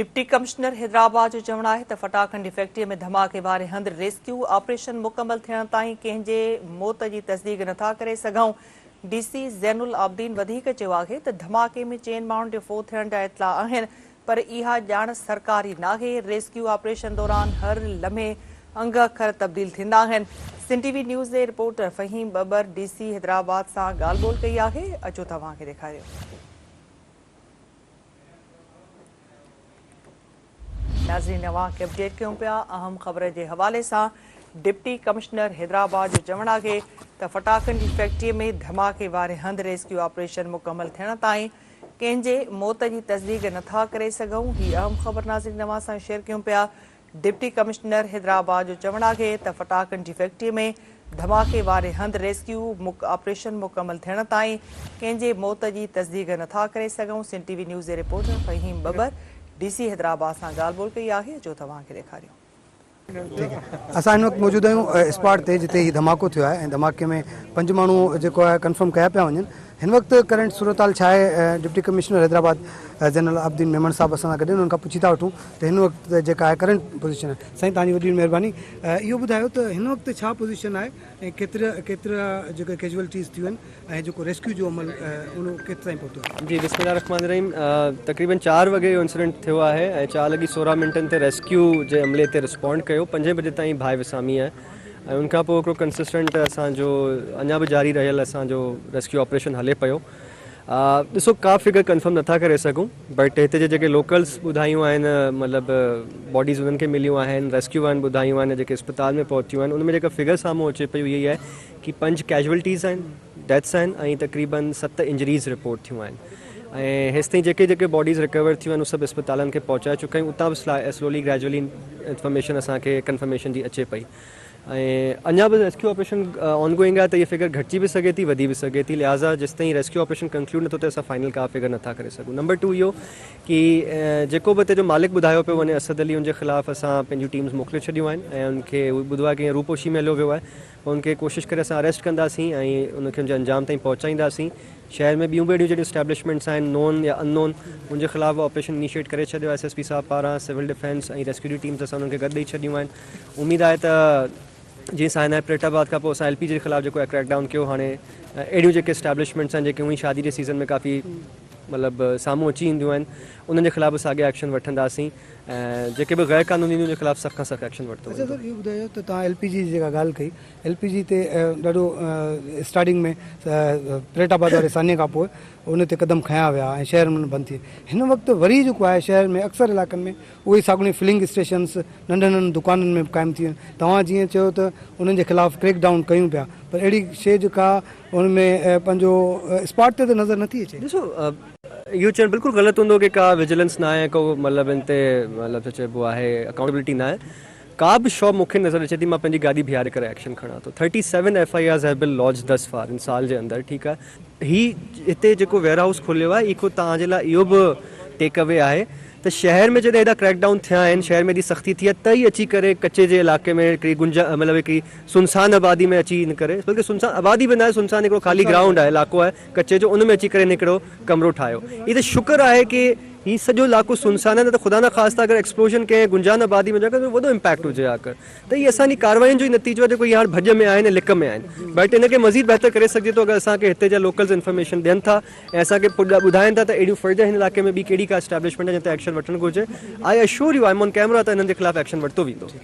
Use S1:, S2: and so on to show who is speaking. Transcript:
S1: Deputy commissioner Hyderabad جو چوڻ آهي ته ڦٽاڪن جي فيڪٽري ۾ ڌماڪي واري هنڌ ريسڪيو آپريشن مڪمل ٿيڻ تائين ڪنهن جي موت جي تصديق نٿا ڪري سگهون. ڊي سي زين العابدين وڌيڪ چيو آهي ته ڌماڪي ۾ چئن ماڻهن جي فوت ٿيڻ جا اطلاع آهن پر اها ڄاڻ سرڪاري ناهي، ريسڪيو آپريشن دوران هر لمحي انگ اکر تبديل ٿيندا آهن. سنڌ ٽي وي نيوز جي reporter Faheem Babbar D C Hyderabad سان ڳالهه ٻولهه ڪئي آهي، اچو توهان کي ڏيکاريون. ناظرين اوهان کي اپڊيٽ ڪيون پيا اهم خبر جي حوالي سان ڊپٽي ڪمشنر حيدرآباد جو چوڻ آهي ته ڦٽاڪن جي فيڪٽري ۾ ڌماڪي واري هنڌ ريسڪيو آپريشن مڪمل ٿيڻ تائين ڪنهن جي موت جي تصديق نٿا ڪري سگهون هي اهم خبر ناظرين اوهان سان شيئر ڪيون پيا ڊپٽي ڪمشنر حيدرآباد جو چوڻ آهي ته ڦٽاڪن جي فيڪٽري ۾ ڌماڪي واري هنڌ ريسڪيو آپريشن مڪمل ٿيڻ تائين ڪنهن جي موت جي تصديق نٿا ڪري سگهون، سنڌ ٽي وي نيوز جي reporter Faheem Babbar D C Hyderabad سان ڳالهه ٻولهه ڪئي آهي، اچو توهان کي ڏيکاريون.
S2: اسان هن وقت موجود آهيون اسپاٽ تي جتي هي ڌماڪو ٿيو آهي ۽ ڌماڪي ۾ پنج ماڻهو جيڪو آهي ڪنفرم ڪيا پيا وڃن هن وقت ڪرنٽ صورتحال ڇا آهي ڊپٽي ڪمشنر حيدرآباد زين العابدين ميمڻ صاحب اسان سان گڏ آهن انهن کان پڇي ٿا وٺون ته هن وقت جيڪا آهي ڪرنٽ پوزيشن آهي سائين توهان جي وڏي مهرباني اهو ٻڌايو ته هن وقت ڇا پوزيشن آهي ۽ ڪيترا ڪيترا جيڪا ڪيجوئلٽيز ٿيون آهن ۽ جيڪو ريسڪيو جو عمل ان ڪيترائين پهتو آهي.
S3: جي بسم الله الرحمٰن الرحيم تقريبن چار وڳي اهو انسيڊنٽ ٿيو آهي ۽ چار لڳي سورهن منٽن تي ريسڪيو جي عملي تي رسپونڊ ڪيو پنجين بجي تائين باهه وسامي آهي ۽ ان کان پوء هڪڙو ڪنسسٽنٽ اسان جو اڃا به جاري رهيل اسان جو ريسڪيو آپريشن هلي پيو ڏسو ڪا فگر ڪنفرم نٿا ڪري سگهون بٽ هتي جي جيڪي لوڪلس ٻڌايون آهن مطلب باڊيز انهن کي مليون آهن ريسڪيو وارن ٻڌايون آهن جيڪي اسپتال ۾ پهتيون آهن ان ۾ جيڪا فگر سامهون اچي پئي اها هي آهي ڪي پنج ڪيجوئلٽيز آهن ڊيٿس آهن ۽ تقريبن ست انجريز رپورٽ ٿيون آهن ۽ هيستائين جيڪي جيڪي باڊيز رڪور ٿيون آهن اهي سڀ اسپتالن کي پهچائي چڪا آهيون اتان به سلولي گريجولي انفارميشن اسان کي ڪنفرميشن جي اچي پئي ۽ اڃا به ريسڪيو آپريشن آن گوئنگ آهي ته هيء فگر گهٽجي به سگهي ٿي وڌي به سگهي ٿي لهٰذا جيستائين ريسڪيو آپريشن ڪنڪلوڊ نٿو ٿئي اسان فائنل ڪا فگر نٿا ڪري سگهون نمبر ٽو اهو ڪي جيڪو به هتي جو مالڪ ٻڌايو پيو وڃي اسد علي ان جي خلاف اسان پنهنجون ٽيمز موڪلي ڇڏيون آهن ۽ ان کي ٻڌو آهي ڪي روپوشي ۾ هليو ويو آهي ان کي ڪوشش ڪري اسان اريسٽ ڪنداسين ۽ ان کي ان جي انجام تائين پهچائينداسين. شهر ۾ ٻيون به اهڙيون جهڙيون اسٽيبلشمينٽس آهن نون يا ان نون ان جي خلاف به آپريشن انيشيٽ ڪري ڇڏيو آهي ايس ايس پي صاحب پاران سول ڊفينس ۽ ريسڪيو جي ٽيمز اسان انهن کي گڏ ڏئي ڇڏيون آهن اميد آهي ته جيئن سائنا پريٽ آباد کان پوء اسان ايل پي جي خلاف جيڪو آهي ڪريڪ ڊائون ڪيو هاڻي اهڙيون جيڪي اسٽيبلشمينٽس آهن جيڪي اونئي شادي جي سيزن ۾ ڪافي مطلب سامهون اچي اينديون آهن انهن جي خلاف به ساڳيا ايڪشن وٺنداسين ۽ جيڪي به غير قانوني هونديون ان جي خلاف سخت کان سخت ايڪشن ورتو
S2: اڇا
S3: ويندو.
S2: سر اهو ٻڌايو ته توهان ايل پي جي جي جيڪا ڳالهه ڪئي ايل پي جي تي ڏاڍو اسٽارٽنگ ۾ پريٽ آباد واري سانحي کان پوء ان تي قدم کنيا ويا ۽ شهر ۾ بند ٿي هن وقت وري جيڪو آهي شهر ۾ اڪثر علائقن ۾ اهي ساڳيون فلنگ اسٽيشنس ننڍن ننڍن دڪانن ۾ به قائم ٿي ويون توهان جيئن چيو ته انهن جي خلاف ڪريڪ ڊائون ڪيون پيا پر اهڙي شيء جيڪا ان ۾ پنهنجو اسپاٽ تي ته نظر نٿي اچي.
S3: ڏسو اهو چوڻ بلڪل غلط هوندو ڪي ڪا وجلنس ناهي ڪو مطلب ان تي مطلب ڇا چئبو آهي اڪائونٽبلٽي ناهي ڪا به شاپ مون کي نظر اچي ٿي مان پنهنجي گاڏي بيهاري ڪري ايڪشن کڻان ٿو thirty seven F I Rs have been lodged thus far ان سال جي اندر ٺيڪ آهي هي هتي جيڪو ويئر هائوس کليو آهي اهو توهان جي لاء اهو به ٽيڪ اوي آهي ته شهر ۾ جڏهن ايڏا ڪريڪ ڊائون ٿيا آهن شهر ۾ ايڏي سختي ٿي آهي ته ئي اچي ڪري ڪچي جي علائقي ۾ هڪڙي گنجا مطلب هڪڙي سنسان آبادي ۾ اچي ان ڪري بلڪه سنسان آبادي به ناهي سنسان هڪڙو خالي گرائونڊ آهي علائقو آهي ڪچي جو ان ۾ اچي ڪري هن هڪڙو ڪمرو ٺاهيو. هي ته شڪر آهي ڪي هي سڄو علائقو سنسان آهي نه ته خدا نخواسته اگر ايڪسپلوزن ڪنهن گنجان آبادي ۾ هجي ها ته وڏو امپيڪٽ هجي ها ته هي اسان جي ڪارواين جو ئي نتيجو آهي جيڪو هي هاڻ ڀڄ ۾ آهن ۽ لڪ ۾ آهن بٽ ان کي مزيد بهتر ڪري سگهجي ٿو اگر اسان کي هتي جا لوڪلز انفارميشن ڏين ٿا ۽ اسان کي ٻڌائين ٿا ته اهڙيون فرض هن علائقي ۾ ٻي ڪهڙي ڪا اسٽيبلشمينٽ آهي جنهن تي ايڪشن وٺڻ گهرجي I assure you I am on camera ته انهن جي خلاف ايڪشن ورتو ويندو.